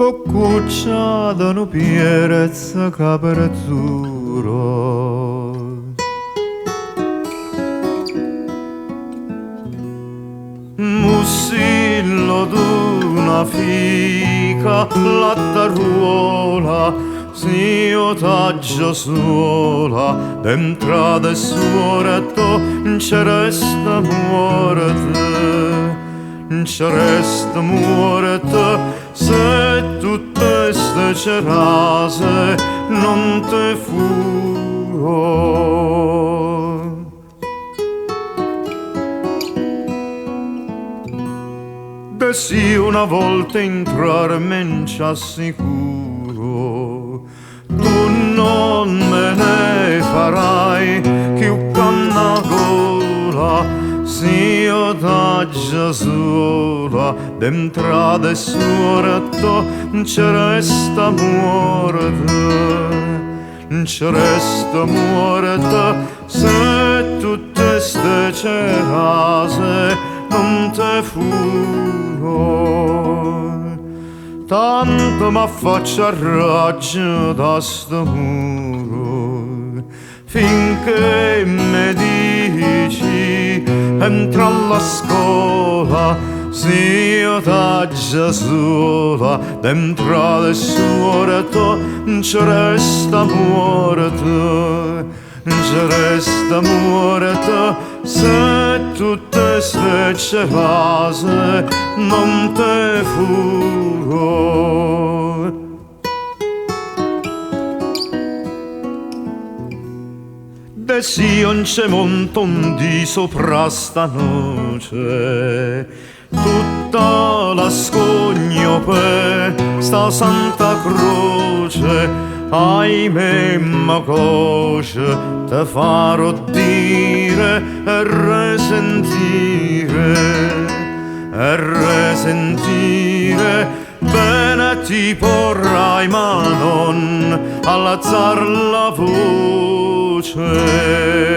Boccuccia da nu pierezza caperzuro. Mussillo d'una fica lattaruola, s'io t'aggio sola, dentro del suo retto ci resta muorte, ci resta muorte, se tutte ste cerase non te furo. De sì una volta entrar men assicuro, tu non me ne farai più canna gola, s'io t'aggio sola, dentro del suo retto ci resta muorte, ci resta muorte, se tutte ste cerase non te furo. Tanto m'affaccia raggio da sto muro, finché me dici entra alla scuola, s'io t'aggio sola, dentro del suo retto ci resta muorte, ci resta muorte, se tutte ste cerase non te furo. De Sion c'è monton di sopra sta noce, tutta la scogno per sta Santa Croce, ahimè ma cosce te farò dire e resentire, e resentire, bene ti porrai ma non alzar la voce.